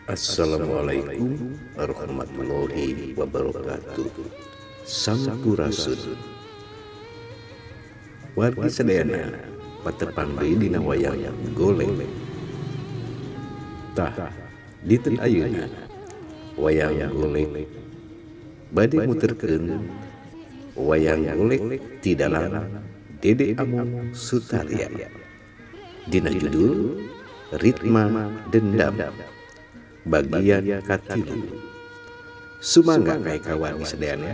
Assalamualaikum warahmatullahi wabarakatuh. Sampurasun. Wargi sadayana patepang deui dina wayang golek. Tah, dinten ayeuna wayang golek bade muterkeun wayang golek ti dalang Dede Among Sutarya. Dina judul Ritma Dendam bagian katilu. Sumangga kae kawan sadayana,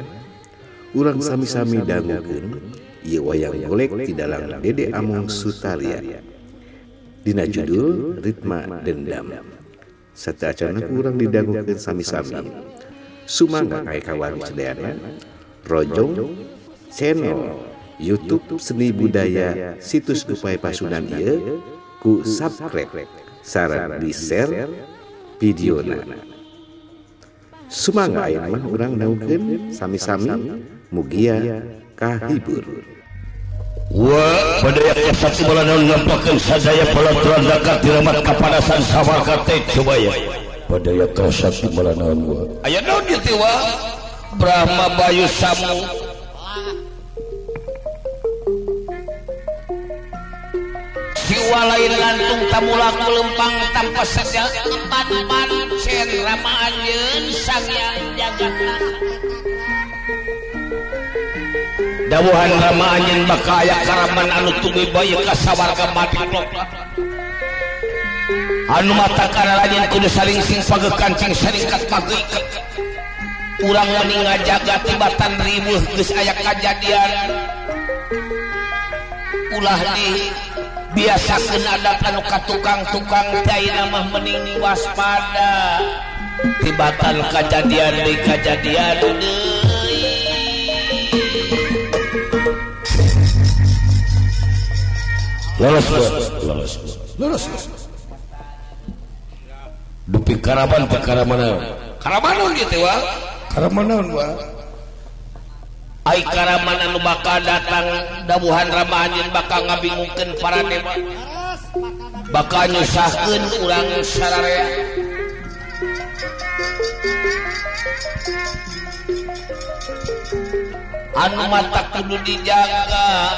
urang sami-sami dangukeun ieu wayang golek ti dalang Dede Among Sutarya. Dina judul Ritma Dendam. Sateuacanna ku urang didangukeun sami-sami. Sumangga kae kawan sadayana, rojong channel YouTube Seni Budaya Situs Upaya Pasundan ieu ku subscribe sareng di-share videona. Sumangga ayeuna mah urang dangukeun sami-sami, mugia kahibur. Wa badaya kasat balanan ngampakeun sadaya palaturan zakat diramat kapadasan sawarga teh cobaya. Badaya kasat balanan wa. Aya naon ieu teh wa? Brahma Bayu Samu. Siwa lain lantung tamulaku lempang tanpa sedya empat pancen rama anjeun sanghyang jagat. Dawuhan rama anjeun bakal aya karaman anu tumiba ieu ka sawarga mati anu mata kana anjeun kudu saling sing pageuh kancing saringkat pageuh. Urang meni ngajaga tibatan ribuh geus aya kajadian. Ulah di biasakeun adat anu ka tukang-tukang teh ayeuna mah mending waspada tibatan kajadian deui kajadian deui. Lolos lolos lolos dupi karaman teh karamana karamana ieu teh wa karamana wa ai karaman anu bakal datang dawuhan rama anjeun bakal ngabingungkeun para dewa, bakal nyusahkeun urang sararea. Anu mata kudu dijaga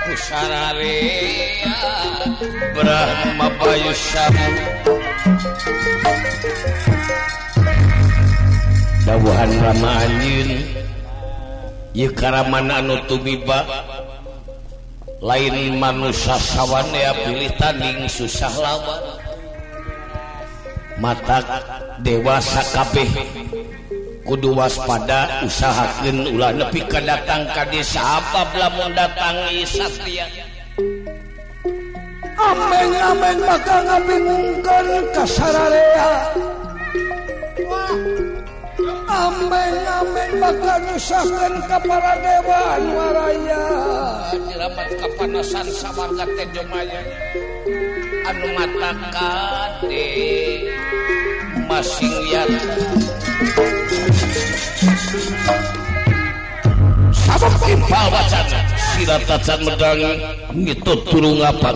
ku sararea Brahma Bayu Samu. Dawuhan rama anjeun ieu karaman anu tumiba lain manusia sawanea pilih tanding susah lawan. Mata dewasa kabeh kudu waspada usahakeun ulah nepi ka datang ka desa sabab lamun datang ieu satria. Ameng-ameng bakal ngabingungkeun ka sararea. Ameng-ameng bakal nyusahkeun ka para dewa anu araya. Diramat kapanasan sawarga Tejo Maya anu mata kade masing liat. Sabab timpal wacana sirat tacan medang ngitut turung apan.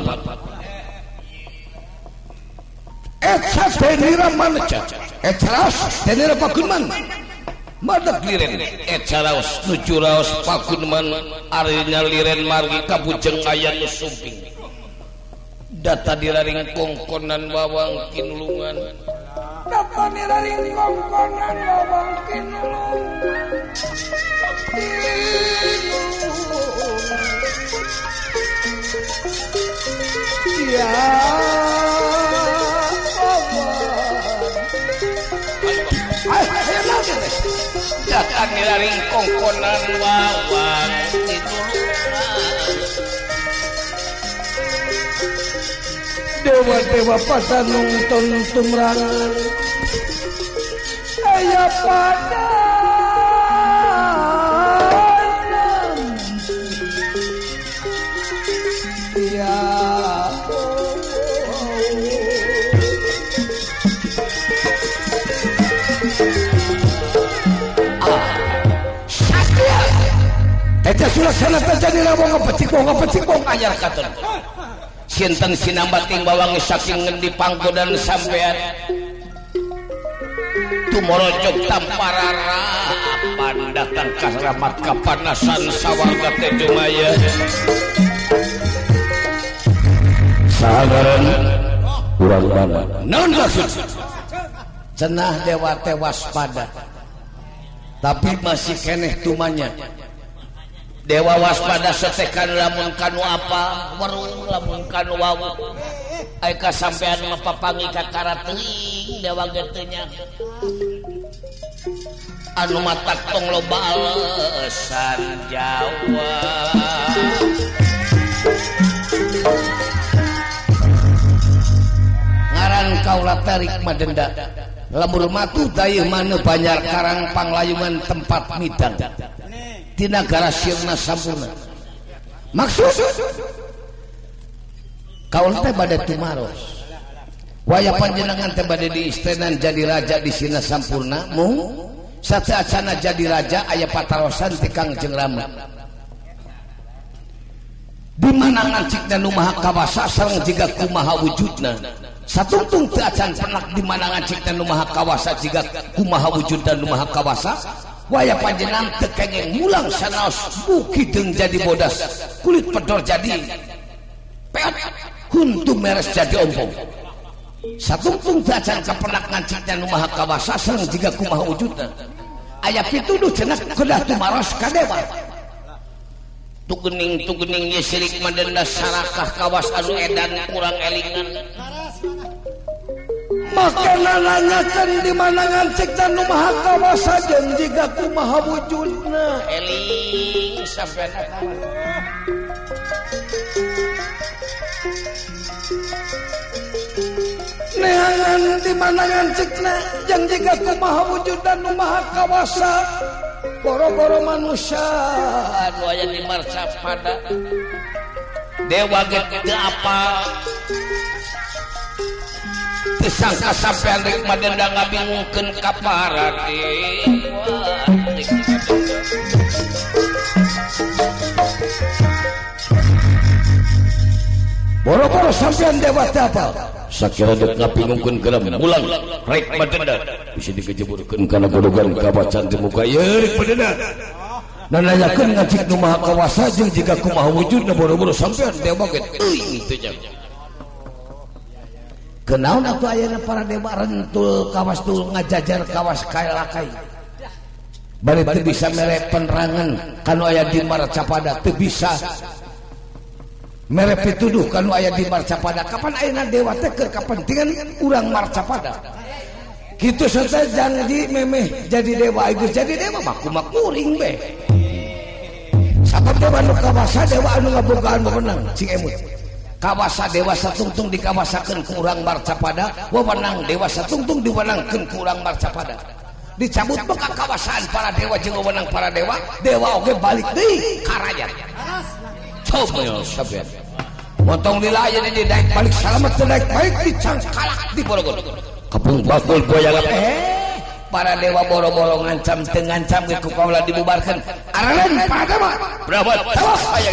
Etsa tenira maneca, etsa raos tenira pakunman. Madak liren etsa raos nuju raos pakunman arina liren margi kabujeng aya nu sumping. Data diraring kongkonan wawang kinulungan. Data diraring kongkonan wawang kinulungan. Ya data diraring kongkonan wawang kinulungan. Dewa-dewa pada nonton tumrangan aya pada ya satria eta sulaksana terjadi wong ngepecik wong anyar katon. Sinten sinambating bawang saking ngendi panggodan sampean. Tumorojog tampararapan datang kasramat kapanasan sawarga teh Jumaya. Sagaran urang mana? Naon maksud? Cenah dewa teh waspada. Tapi masih keneh tumanya. Dewa waspada setekan lamun kanu apa weruh lamun kanu wawu. Ai kasampean mah papangi ka karateuing dewa ge teu nya. Anu matak tong loba alesan Jawa. Ngaran kaula tarik madenda. Lembur matu dayeuh maneuh Banjar Karang Panglayungan tempat midang. Tina sirna sampurna. Maksud kaula teh bade tumaros. Waya panjenengan teh bade diistenan jadi raja di sirna sampurna mung sateuacana jadi raja aya patarosan ti Kangjeng Rama. Di mana ngancikna nu maha kawasa sareng jiga kumaha wujudna. Satungtung teu acan penak di mana ngancikna nu maha kawasa jiga kumaha wujudna nu maha kawasa. Waya panjenengan teu kenging mulang sanaos bukideung jadi bodas, kulit pedor jadi peot, huntu meres jadi ompong. Satungtung teu acan kapenak ngancikna nu maha kawasa sareng jiga kumaha wujudna. Aya pituduh cenah kedah tumaros ka dewa. Tugening-tugening ye sirik madenda sarakah kawas anu edan kurang elingan. Maka nanyakan di mana ngancikna nu maha kawasa jeung jiga kumaha wujudna. Eling sampean neangan di mana ngancikna jeung jiga kumaha wujudna nu maha kawasa. Boro-boro manusia anu aya di Marcapada. Dewa ge teu apa. Teu sangka sampean rek madenda ngabingungkeun ka para dewa. Boro-boro sampean dewa teu apal. Sakira dek ngabingungkeun geura mulang rek madenda bisa dikejeburkeun kana godogan kabacan di muka ieu rek madenda. Nanyakeun ngacik nu maha kawasa jeung jiga kumaha wujudna boro-boro sampean dewa ge teuing teu nya. Kenaon atuh ayeuna para dewa rentul kawas tul ngajajar kawas kalakai. Bari teu bisa mere penerangan kanu aya di Marcapada, teu bisa mere pituduh kanu aya di Marcapada. Kapan ayeuna dewa teh keur kapentingan urang Marcapada? Kitu saja janji memeh jadi dewa geus jadi dewa mah kumaha kuring be. Sabab dewa nu kawasa dewa anu ngabogaan wewenang cing emut. Kawasa dewa satungtung dikawasakeun ku urang Marcapada, wewenang dewa satungtung diwenangkeun ku urang Marcapada. Dicabut mah kawasaan para dewa jeung wewenang para dewa, dewa oge balik deui ka rakyat. Coba sampean. Montong lila aya di daek balik salamet teu daek balik dicangkalak di Bogor. Kepung bakul boyang para dewa boro-boro ngancam teu ngancam ge ku kaula dibubarkeun. Aralen pada mah berapa? Tawas aya.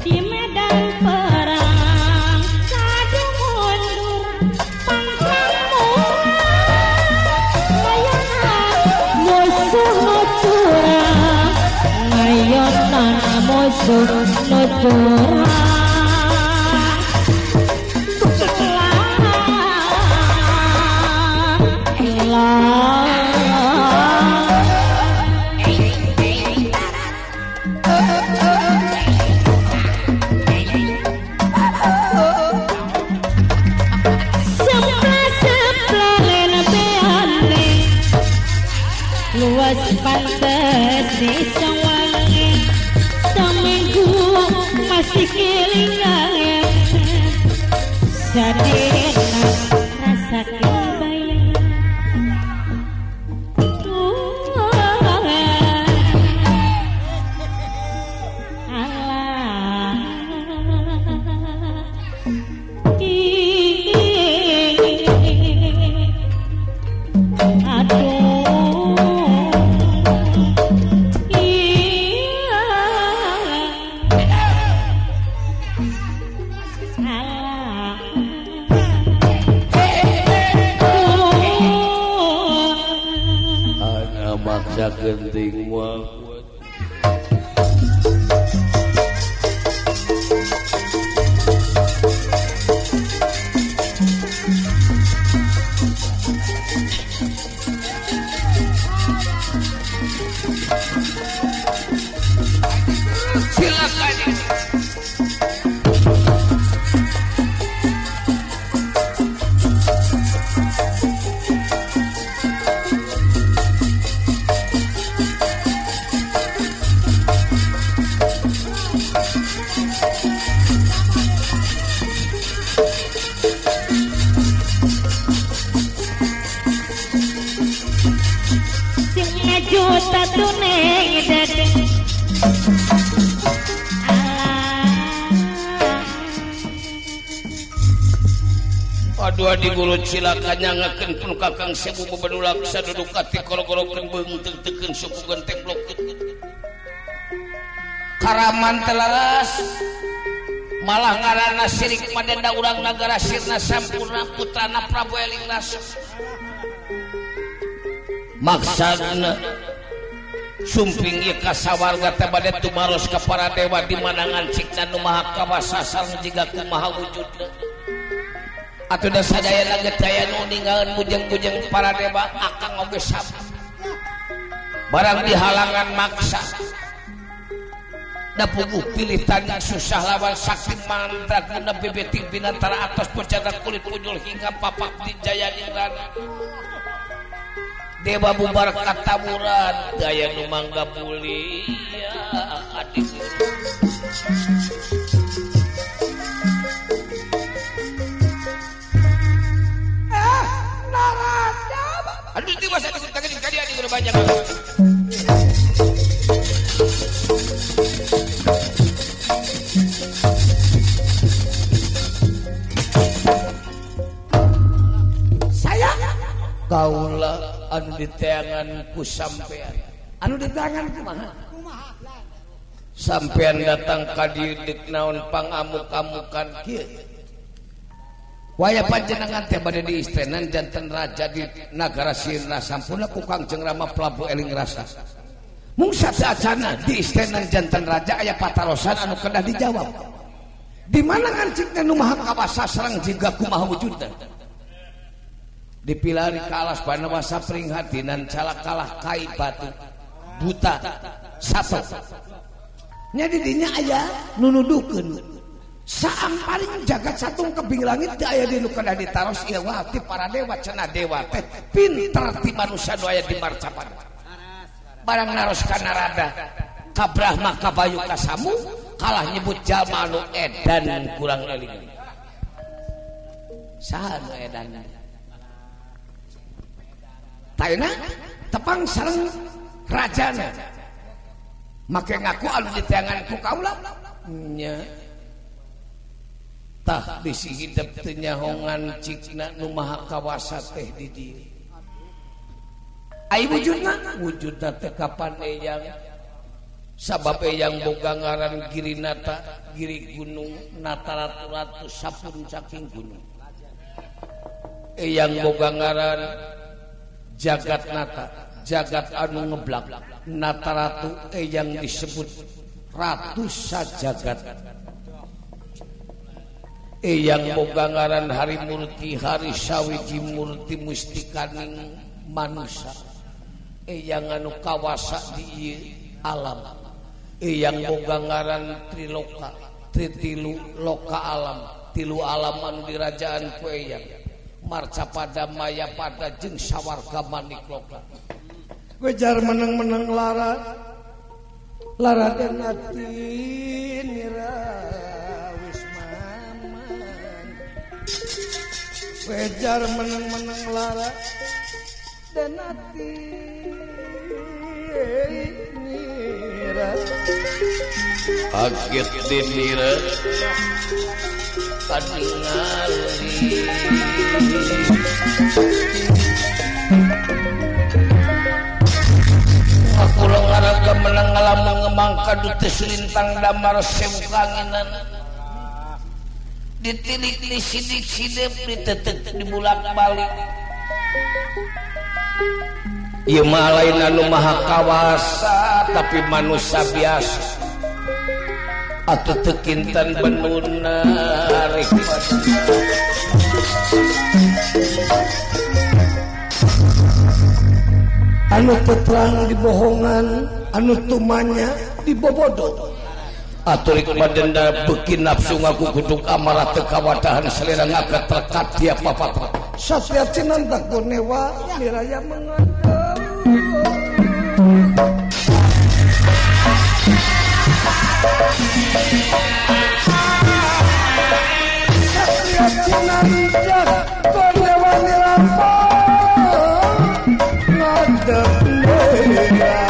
Di medan perang sadu mundur pangkangmu ngayonan musuh nu curang ngayonan musuh nu curang. Luas pantes desa wangi seminggu masih kelingan Sadena rasa kebayang Allah aduh iya Allah. Ana maksa genting mah silakan. Sing juta tuneng dadi Aduh di guru cilaka nyangakeun pun kakang sebu bebedulak saduduk ati koro-korokeun beung teung-teukeun suku genteng blok karaman telaras malah ngaranna sirik madenda urang nagara sirna sampurna putrana Prabu Eling Rasa maksadna sumping ieu ka sawarga teh bade tumaros ka para dewa di manangan cikna nu maha kawasa sareng jiga kumaha wujudna atuh da sadayana ge daya nu ninggalkeun bujeng-bujeng para dewa akang oge sami barang dihalangan maksa da puguh pilih tanding susah lawan sakti mandraguna bebeting binantara atas pecada kulit punjul hingga papak di jaya dingrana dewa bubar kataburan daya nu mangga mulia adik. Aduh tiba saya tadi tadi adik udah banyak. Saya kaula anu diteangan ku sampean. Anu diteangan kumaha? Sampean datang ka dieu deuk naon pangamuk-amukan kieu. Waya panjenengan teh bade diistenan janten raja di nagara Sirna sampurna ku Kangjeng Rama Prabu Eling Rasa. Mung sateuacana diistenan janten raja aya patarosan anu kedah dijawab. Di mana ngancikna nu maha kawasa sareng jiga kumaha wujudna? Dipilari ka alas Banawasa pringhadinan calakalah kai batu buta sato. Nya di dinya aya nu nuduhkeun. Saam paling jagat satung kebing langit teu aya di nu kedah ditaros ieu ti para dewa cenah dewa teh pinter ti manusia nu aya di marcapan. Barang naros ka Narada ka Brahma ka Bayu ka Samu kalah nyebut jalma anu edan kurang eling. Saha nu edan? Taena tepang sareng rajana. Make ngaku anu diteangan ku kaula nya. Tah bisi hidep teu nyahongan cikna nu maha kawasa teh di dieu. Ai wujudna? Wujudna teh kapan eyang? Sabab eyang boga ngaran Girinata, Giri Gunung, Nata ratu-ratu sapuncaking gunung. Eyang boga ngaran Jagat Nata, jagat anu ngeblak. Nata ratu eyang disebut ratu sajagat. Eyang boga ngaran Hari Murti, Hari Sawiji Murti mustikaning manusa. Eyang anu kawasa di ieu alam. Eyang boga ngaran Triloka, Tritilu Loka alam, tilu alam anu dirajaan ku eyang. Marcapada Mayapada jeung sawarga Manikloka. Wejar meneng-meneng lara lara den ati nira wis maman. Wejar meneng-meneng lara dan hati nira kaget dinira katingali aku ngaraga menang ngalamun ngemangka duta selintang damar sewu kangenan ditilik disidik sidep ditetek dibulak-balik ieu mah lain anu maha kawasa tapi manusia biasa atuh teu kinten benuna rek anu terang dibohongan anu tumanya dibobodo aturik madenda beuki nafsu ngaku guduk amarah teu kawadahan selera ngagaterkat tiap papatra satria cinanta kunewa niraya mengadep satria cinanta kunewa niraya ngadep nira.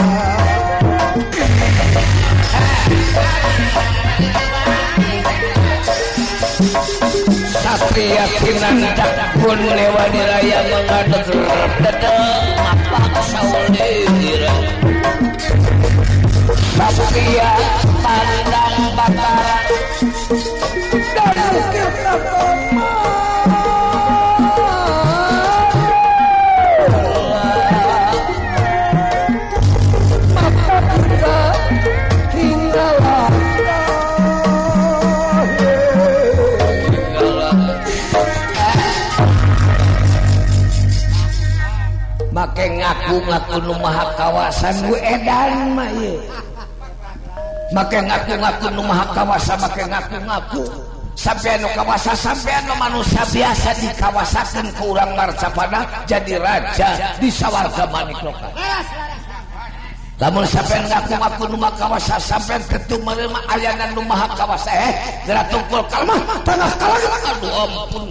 Satria tinandak pun lewani raya mengadeg dedeng mapak saulira. Satria pandang Batara dan ukir tatoma maka kita tinggallah. Make ngaku-ngaku nu maha kawasan nu edan mah ieu. Make ngaku-ngaku nu maha kawasa, make ngaku-ngaku sampean nu kawasa, sampean nu manusia biasa dikawasakeun ku urang Marcapada jadi raja di sawarga Manikloka. Lamun sampean ngaku-ngaku nu maha kawasa, sampean ketu meureuh ayana nu maha kawasa geura tungkul kalmah tengah kalang aduh ampun.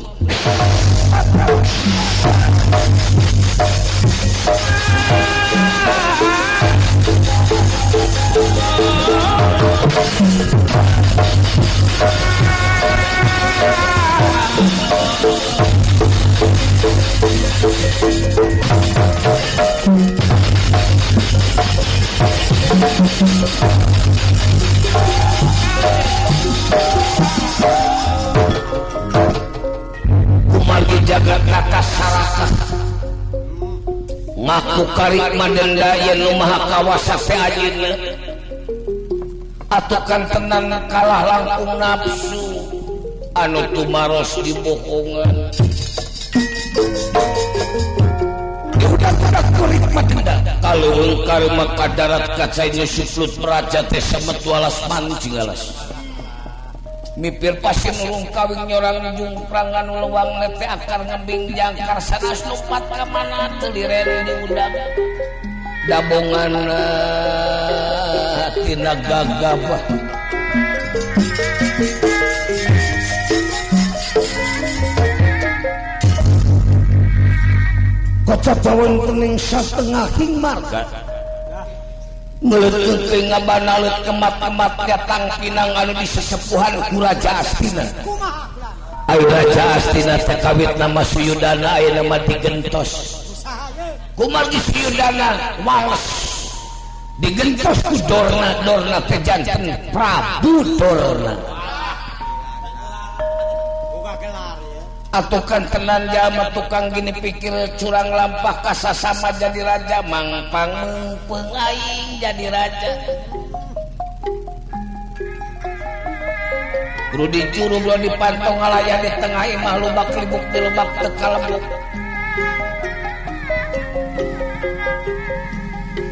Kumargi jagat nata sarakah ngaku karik madenda yen nu maha kawasa teh anjeunna atuh kan tenang kalah langkung nafsu anu tumaros dibohongan diudak-udak kurik madenda kaleuweung karema kadarat kacai nyusuplut meraja teh sametu alas mancing alas mipir pasir nulung kawing nyorang jungprangan lewang lete akar ngebing jangkar sanas lupat ka mana teu liren diundang dabongan tina gagabah kocap wonten ing satengahing marga ngeuleut ngabanalet kemat-kemat datang pinang anu disesepuhan ku Raja Astina. Ai Raja Astina teh kawit nama Suyudana aya nama digentos. Kumargi Suyudana wales digentos ku Dorna, Dorna teh janten Prabu Dorna. Atukan tenan jama tukang gini pikir curang lampah kasasama jadi raja mangpang mengpeung aing jadi raja kudu dicuru belum dipantau ngalayan di tengah imah lubak libuk di lebak tekalebuk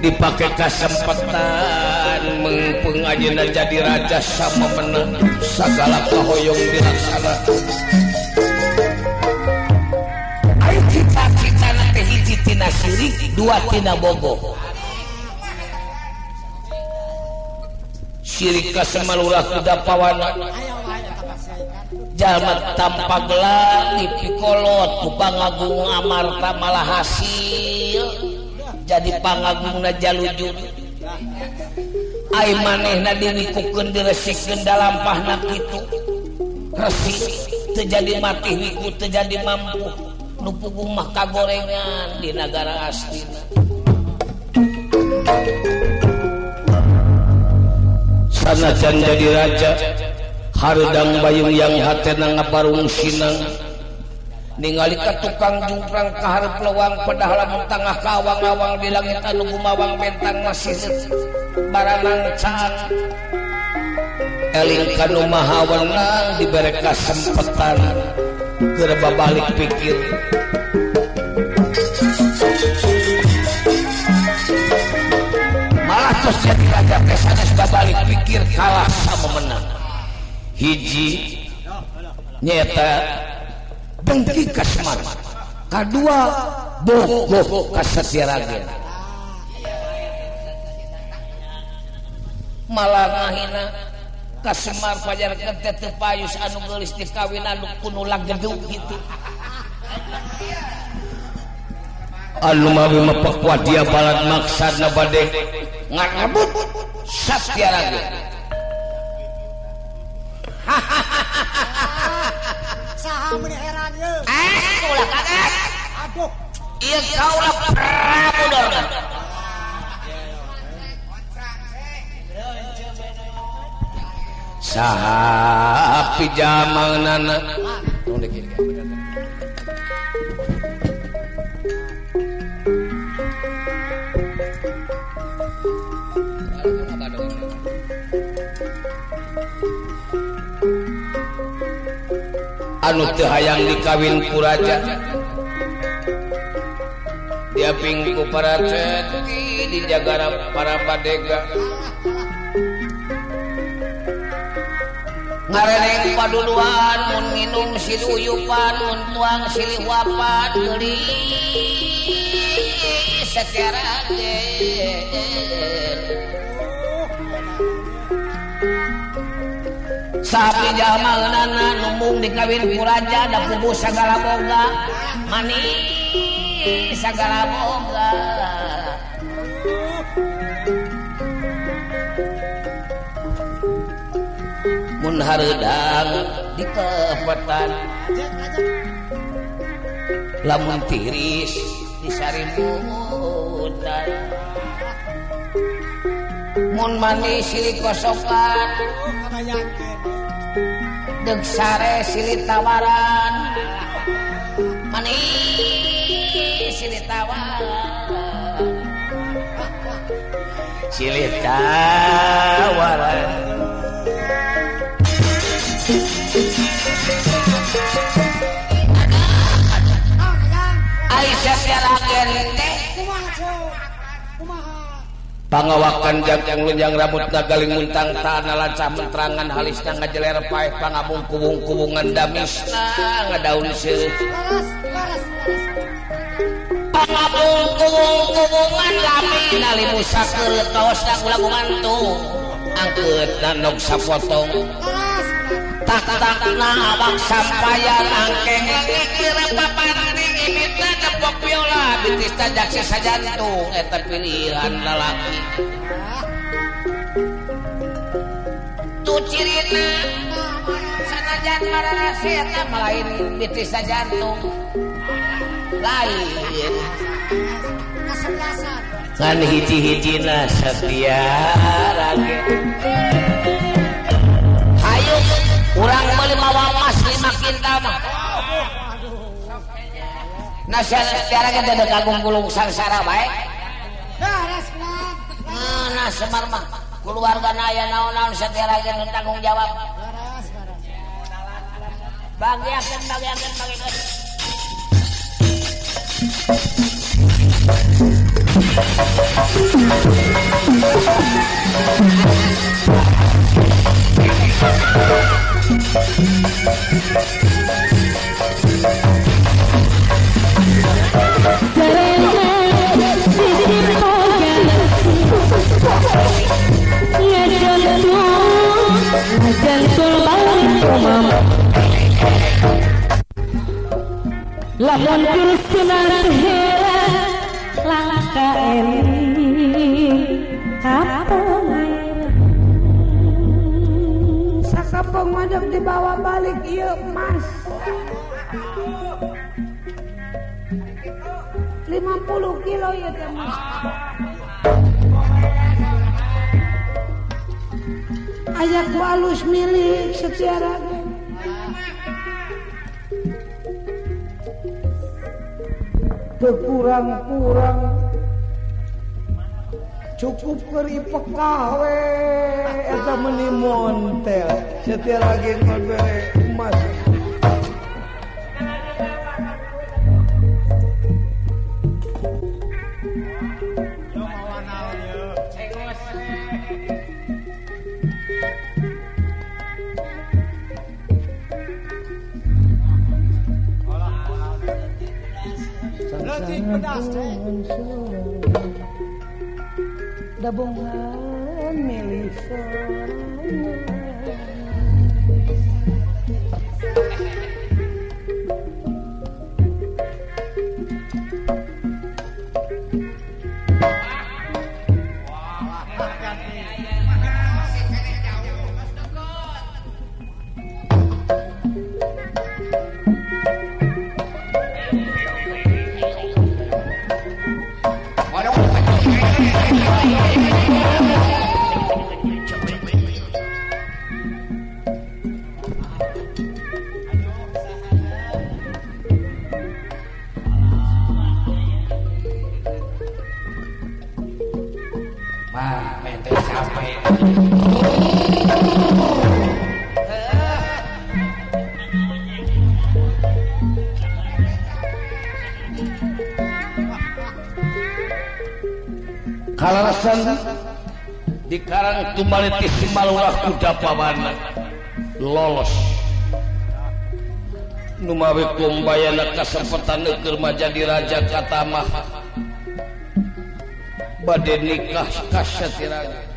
dipakai kesempatan mengpeung ayeuna jadi raja sama menang sagala kahoyong dilaksana. Cita-cita teh hiji tina sirik, dua tina bogo. Sirik ka semalurah kuda pawana. Jalma tanpa gelar dipikolot ku pangagung amarta malah hasil jadi pangagungna jalujur. Ai manehna diwikukeun diresikeun dalampahna kitu. Resik teu jadi matih wiku teu jadi mampu. Nu puguh mah kagorengan di nagara Astina. Sanajan jadi raja hareudang bayung yang hatena ngabarung sinang ningali ka tukang jungprang ka hareup leuwang pedah lamun tangah ka awang-awang di langit anu gumawang bentang masih baranang caang eling ka nu maha wenang dibere kasempetan keur babalik pikir. Malah tos jadi raja teh sanes babalik pikir kalah sama menang. Hiji nyata dengki ka Semar, kadua bogoh ka Satyaragen. Malah ngahina ka Semar pajarkeun teh teu payus anu geulis dikawin anu kuno lagedug kitu. Anu mawi mapakwa dia balad maksadna bade ngarebut Satyaragen. Saha mun heran ye. Ulah kaget. Aduh. Ieu kaula Prabu Dorna. Saha pijamanana? Anu teu hayang dikawin ku raja diaping ku para ceti dijagara para badega ngareneng paduluan mun minum silih uyupan mun tuang silih wapan geulis Satyaragen. Sapi jalma numbung dikawin ku raja da kubu sagala boga manis sagala boga. Mun hareudang dikepetan lamun tiris disarimutan mun manis silih kosokan deuk sare silih tawaran manis silih tawaran silih tawaran. Aisyah Ragen teh pangawakan jagjang lunjang rambutna galing muntang tanah lancah mentrangan halisna ngajeler paeh pangabung kubung-kubungan damisna ngadaun seueuh pangabung kubung-kubungan lami nalimu sakeul kaosna kula gumantung angkeutna nog sapotong tak-takna awak sampayan angkeng ngikir papanting imitna tepok biola bitis tajak sisa jantung eta pilihan lalaki tu cirina sanajan mararase eta malain bitis jantung lain ngan hiji-hijina Satyaragen. Hayu urang meuli mawa emas 5 kintal mah. Nah Satyaragen teh kagung gulung sangsara bae. Nah Semar mah keluargana aya naon-naon Satyaragen nu tanggung jawab. Bagiakeun bagiakeun bagiakeun. Jantung balik mama. Lamun Kristina heran langka eling kapangaeran Sakampung Mojok dibawa balik ieu emas 50 kilo ieu teh emas. Aya ku alus milik Setia Ragen. Teu kurang-kurang cukup keur ipekah we eta meuni montel. Setia Ragen mah bere emas. Dabongan milih sorangan. Kalarasan di Karang Tumaliti Simalurah Kuda Pawana lolos numawi kumbayana kasempetan keur majadi raja katamah bade nikah ka Satiraga.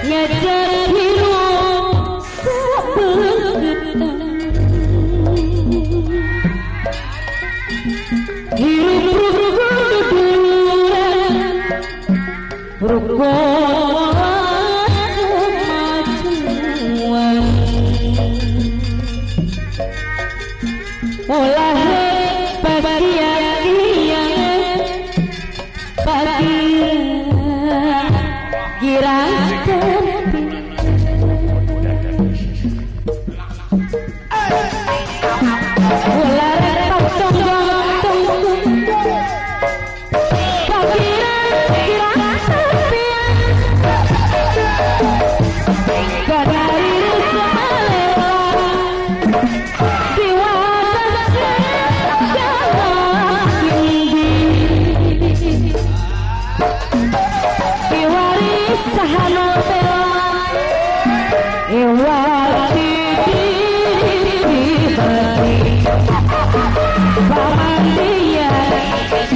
Ngajar hirup sabeungeutan hirup rukun rukun kemajuan ulah bagian bagian girang Mah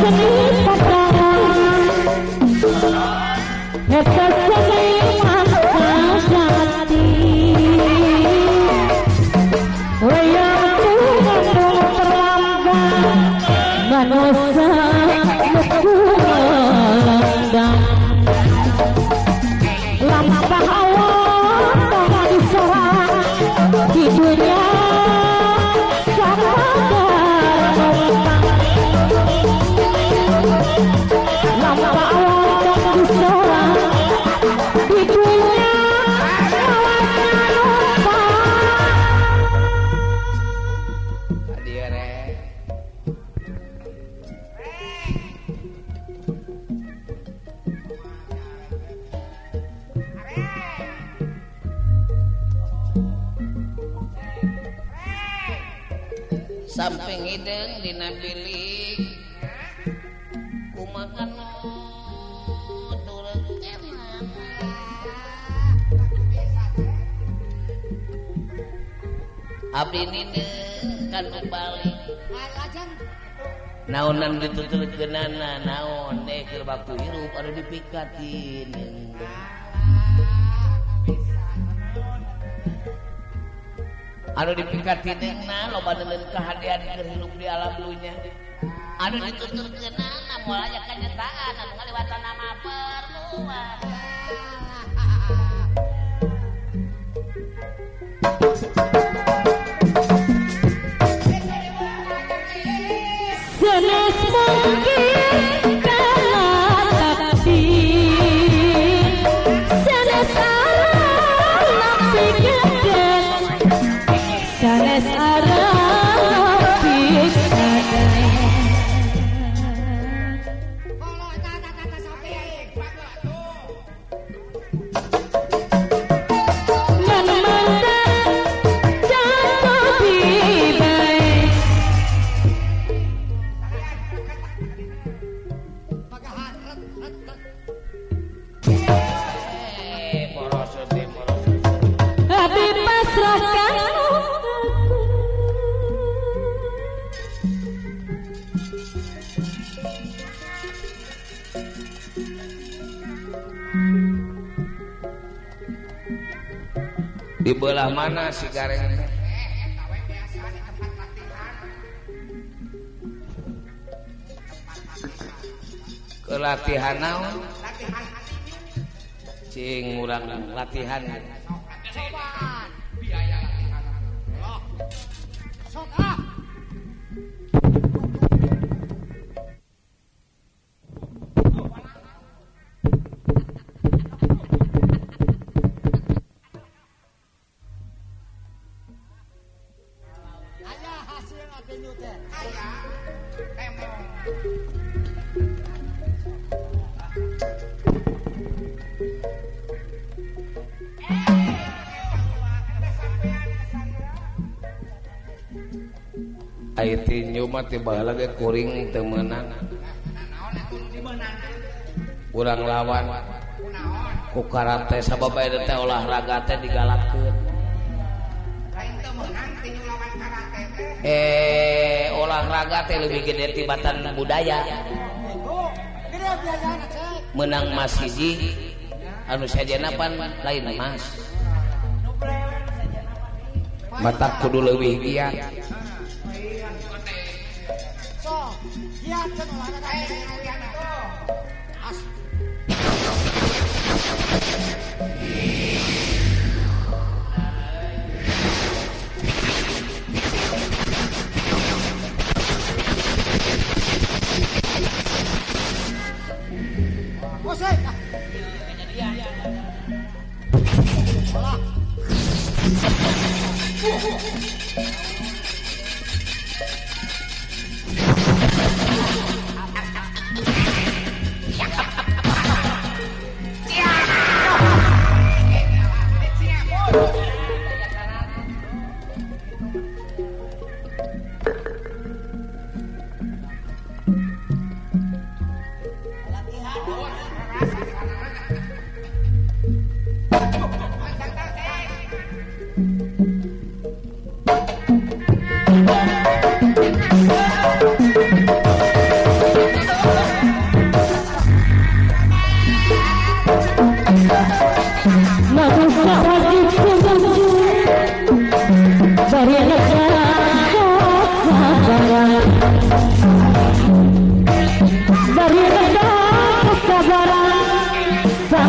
seni padang eta seni jati wayang tunggu terlambat manusia nuku lampah awak tong diserang di dunia sapadar lampah awak tong diserang di dunia samping hidung dina bilik kumaha nu turun enak abdi nineung kan balik naonan dituturkeunana naon keur waktu hirup anu dipikatin anu dipikatineungna loba deuleu kahadean keur hirup di alam dunya anu dituturkeunana moal aya kanyataan anu ngaliwatan nama perbuatan senes mungkin kana takdir senes arah gede sanes arah gede. Di belah mana si gareng teh? Ke latihan naon? Cing urang latihan. Biaya latihan. Sok ah. Ai tinju mah ti baheula ge kuring teu meunang. Urang lawan ku karate sabab eta teh olahraga teh digalakkeun. Olahraga teh leuwih gede tibatan budaya. Menang mas hiji anu sajena pan lain mas. Matak kudu leuwih giat.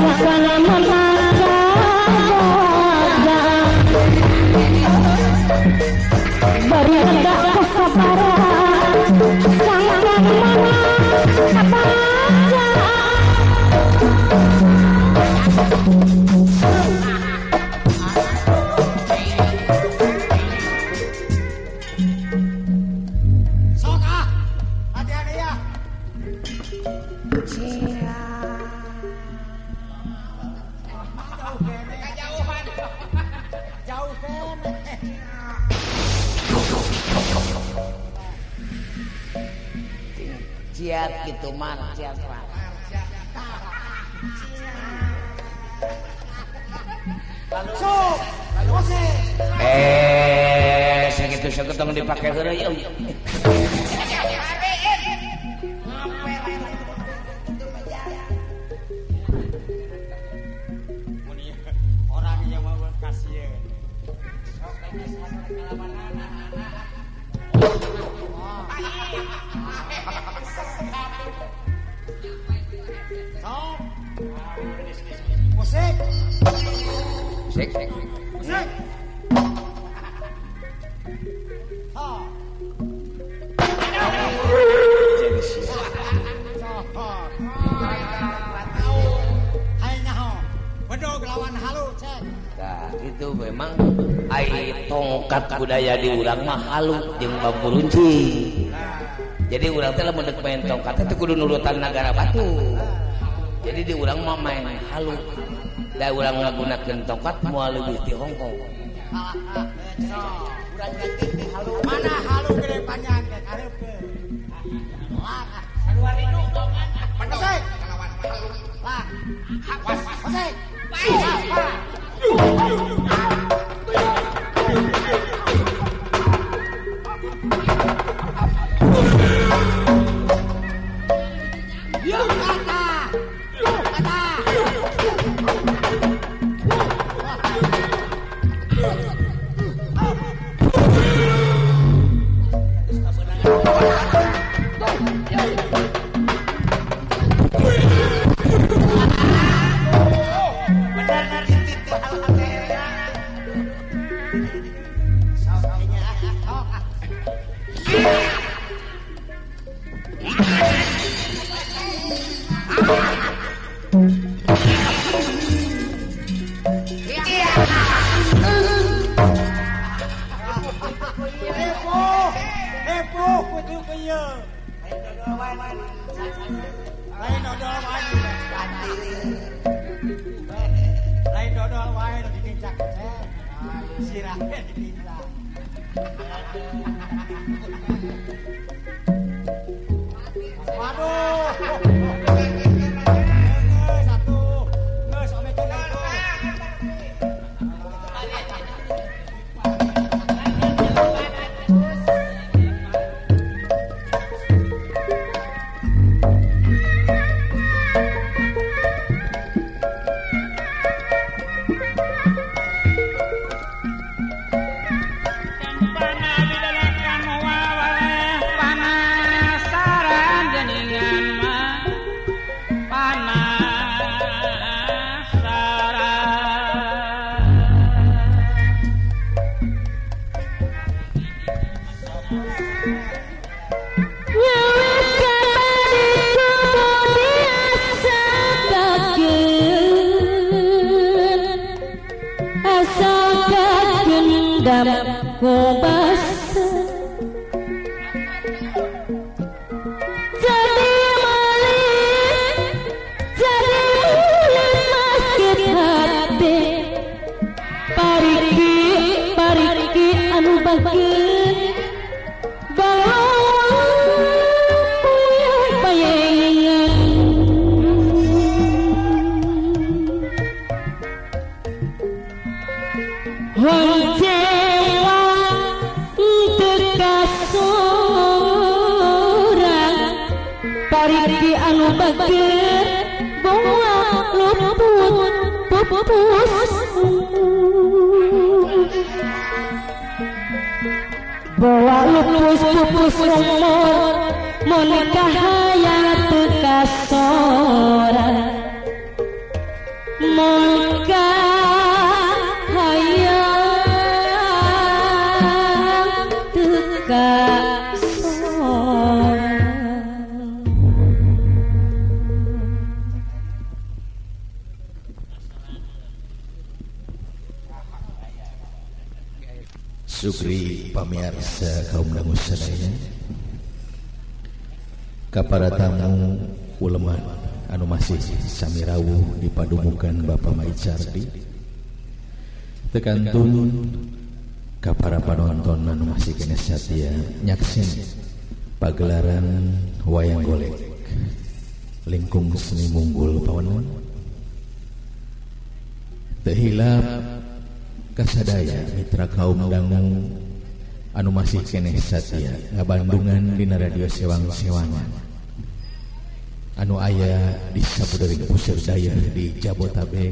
Sangkana mana bari ada kesabaran sangkana mana kabaca. Sok ah, hati-hati ya. Jauh kene. Ciat gitu marciat Pak. Segitu seketong dipake heureuy euy. Orang yang mau kasih. Musik. Musik. Musik. Nah, itu memang ai tongkat budaya di urang mah halu jeung bambu runcing. Jadi urang teh lamun deuk main tongkat teh kudu nurutan nagara batu. Jadi di urang mah main halu. Da urang ngagunakeun tongkat moal leuwih ti Hongkong. Mana halu gede panjang teh kareupeun. Lah, musik. Lah, musik. Bawa lupus pupus umur menikah hayat kasoran. Sugri pamirsa kaum dangu sadaya ka para tamu ulema anu masih sami rawuh di padumukan Bapak Maicardi tekantun ka para panonton anu masih keneh satia nyaksen pagelaran wayang golek lingkung seni munggul pawenon. Teu hilap kasadaya mitra kaum dangu anu masih keneh satia ngabandungan dina radio sewang-sewangan anu aya di sabudeureun puseur dayeuh di Jabotabek,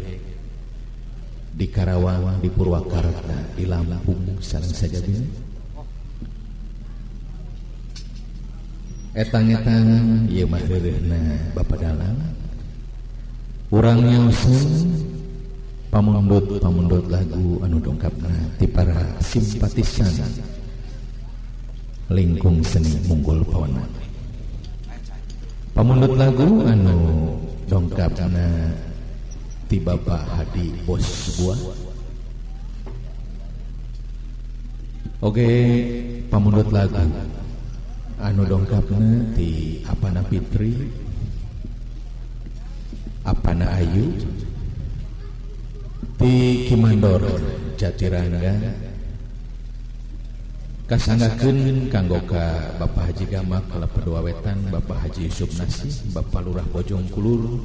di Karawang, di Purwakarta, di Lampung sareng sajabina. Etang-etang ieu mah reureuhna Bapak Dalang urang nyaoseun pamundut-pamundut lagu anu dongkapna ti para simpatisan lingkung seni munggul pawenan. Pamundut lagu anu dongkapna ti Bapak Hadi Bos Buah. Oke, pamundut lagu anu dongkapna ti Apana Fitri, Apana Ayu, ti Kimandor Jatirangga kasanggakeun kanggo ka Bapak Haji Gamak Kalapa Wetan, Bapak Haji Yusuf Nasih, Bapak Lurah Bojong Kulur,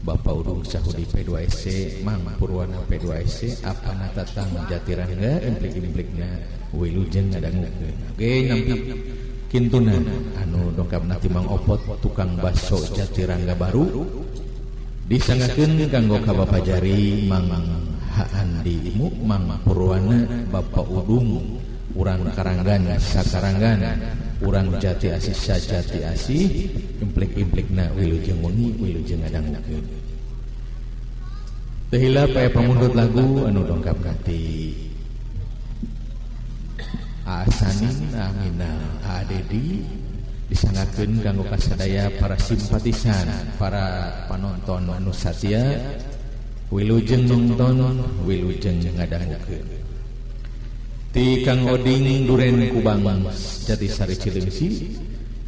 Bapak Udung Sahudi P2SC, Mang Purwana P2SC, Apana Tatang Jatirangga implik-implikna wilujeng ngadangukeun. Oke, nampi kintunan anu dongkapna ti Mang Opot tukang baso Jatirangga baru disanggakeun kanggo ka Bapak Jari, Mang Andi Imu, Mang Purwana, Bapak Udung, urang Karanggan Sakaranggan, urang Jati Asih Sajati Asih, implik-implikna wilujeng wengi wilujeng ngadangukeun. Teu hilap aya pamundut lagu anu dongkapna ti Asanin Aminal Adedi disanggakeun kanggo kasadaya para simpatisan, para panonton anu satia wilujeng nonton wilujeng ngadangukeun. Ti Kang Oding Duren Kubang Jatisari Cileungsi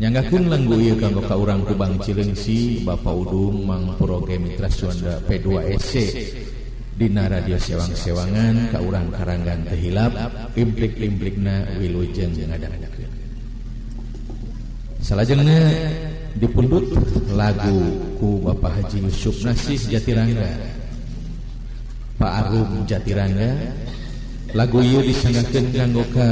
nyanggakeun lenggu ieu kanggo ka urang Kubang Cileungsi, Bapak Udung Mang Puroge Mitra Suanda P2SC dina radio sewang-sewangan ka urang Karanggan teu hilap implik-implikna wilujeng ngadangukeun. Salajengna dipundhut lagu ku Bapak Haji Yusuf Nasih Jatirangga, Pak Arum Jatirangga. Lagu ieu disanggakeun kanggo ka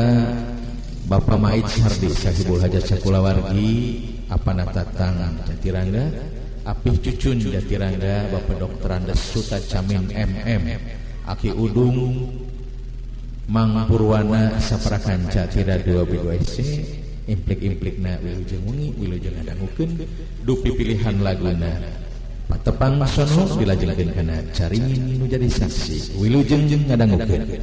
Bapak Maid Sardi Sahibul Hajat Sakulawargi, Apana Tatang Jatirangga, Apih Cucun Jatirangga, Bapak Dr. Andes Suta Camin MM, Aki Udung Mang Purwana Saparakanca Tira 2B2SC, implik-implikna wilujeng wengi wilujeng ngadangukeun dupi pilihan laguna Patepang Sono dilajengkeun kana caringin nu jadi saksi wilujeng ngadangukeun.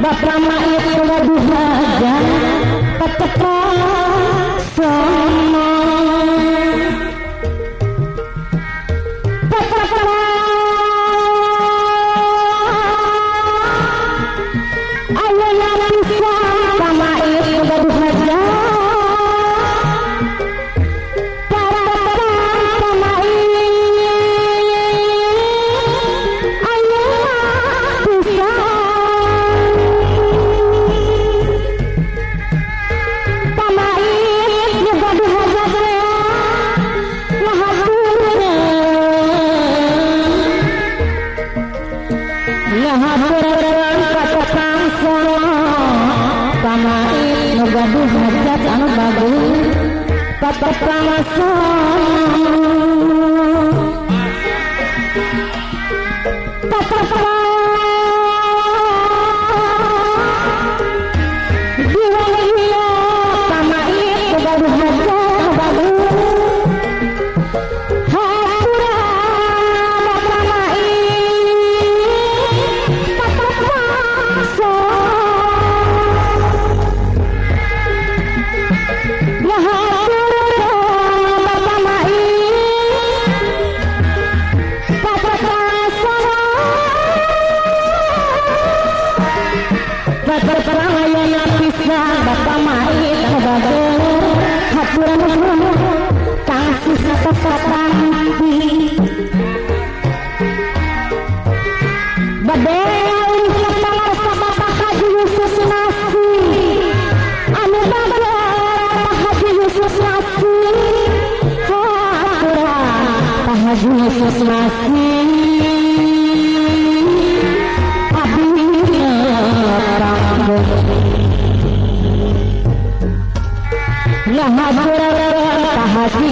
Bapak Mait gaduh hajat tetep sono ayeuna bisa Bapak Mait gaduh hajat tetep Mait ayeuna bisa Pamait gaduh hajat. Ngahaturkeun patepang sono pamait nu gaduh hajat anu bagus patepang sono patepang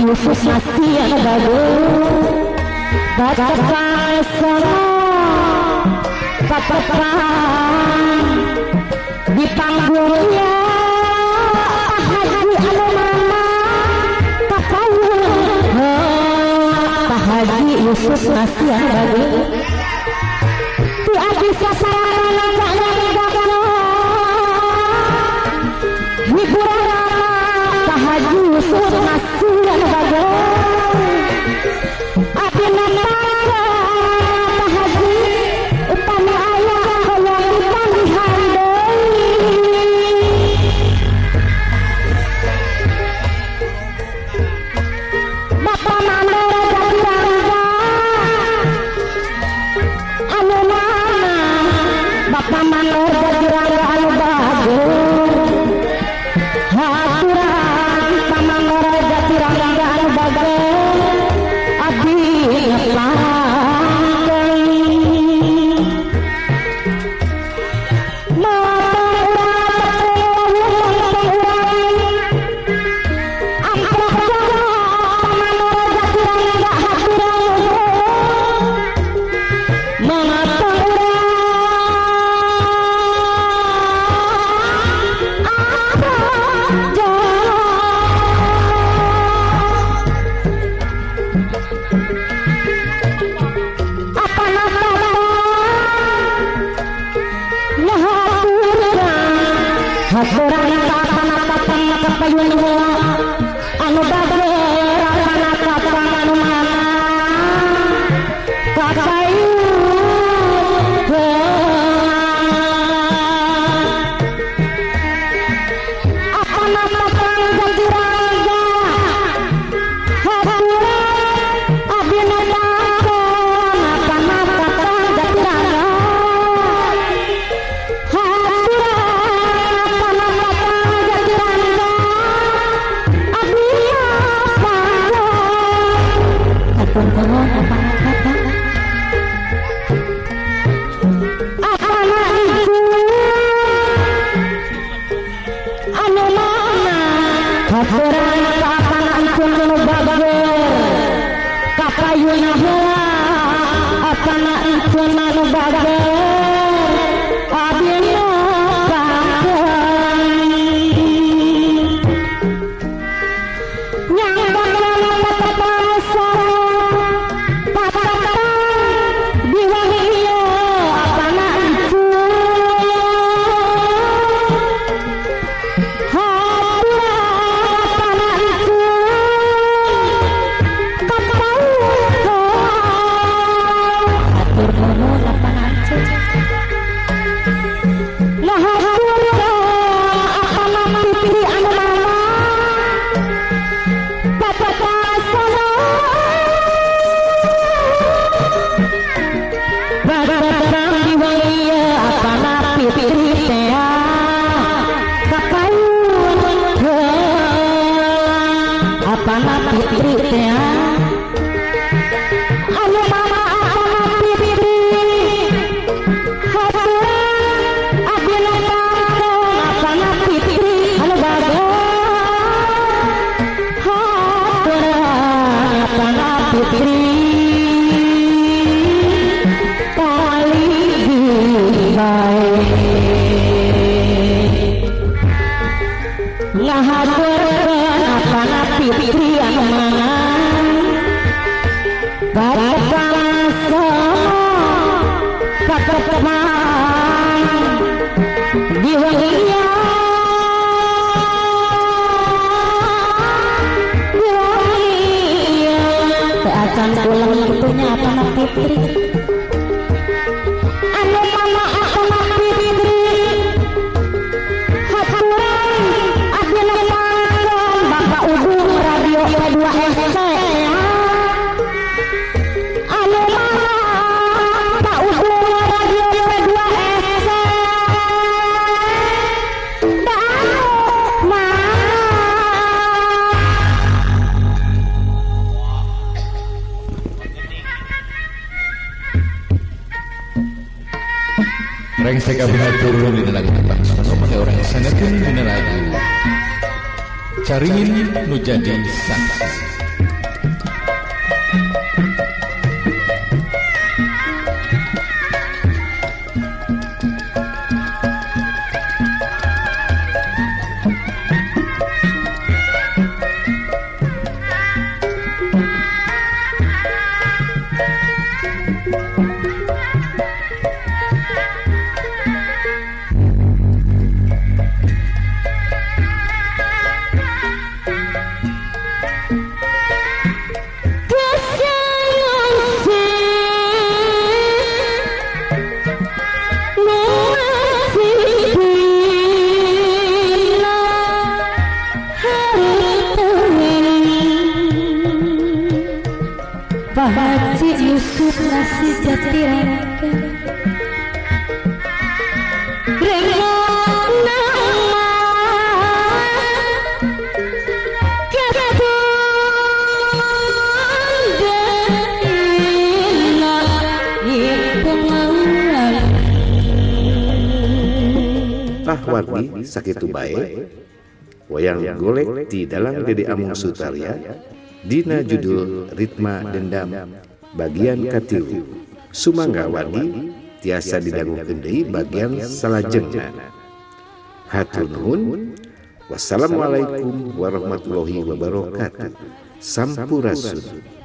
Yusuf masih anu bagus patepang sono patepang di panggungnya Pak Haji anu mama pakayun Pak Haji Yusuf masih anu bagus ti abdi sasarana hiburan Pak Haji Yusuf masih anu bagus abdi natakeun Pak Haji upami aya hoyong dipanggihan deui Bapak Mandor Jatirangga anu mana Bapak Mandor Jatirangga anu bagus haturan Pamandor Jatirangga anu bagus abdi nepangkeun anu bager apana tapang anu mana kakayun apana tapang Jatirangga haturan abdi nepangkeun apana tapang Jatirangga haturan apana tapang Jatirangga abdi apana itu anu mana haturan apana itu anu bager kapayun heula apana itu anu bager abdi nepangkeun nyang bakal patepang sono patepang diwangi ieu apana itu haturan apana itu kapaukeun hatur nuhun apana itu ngahaturkeun apana pipih anu mana patepang sono patepang diwangi ieu apana pipih teh kapayun apana pipih teh anu mama apana pipih Ngahaturkeun apana Fitri anu mana Bapak katepan di wengi acan pulang kitunya apana Fitri anu mana apana Fitri haturan abdi nepangkeun Bapak Udung Radio P2SC anu mana Pak Udung Radio P2SC da anu mana. Rengsek abdi turun dina lagu tembang sono mangga urang sangakeun dina lagu Caringin nu jadi saksi. Wargi sakitu bae wayang golek di dalang Dede Amung Sutarya dina judul Ritma Dendam bagian katilu. Sumangga wargi tiasa didangukeun deui bagian salajengna. Hatur nuhun. Wassalamualaikum warahmatullahi wabarakatuh. Sampurasun.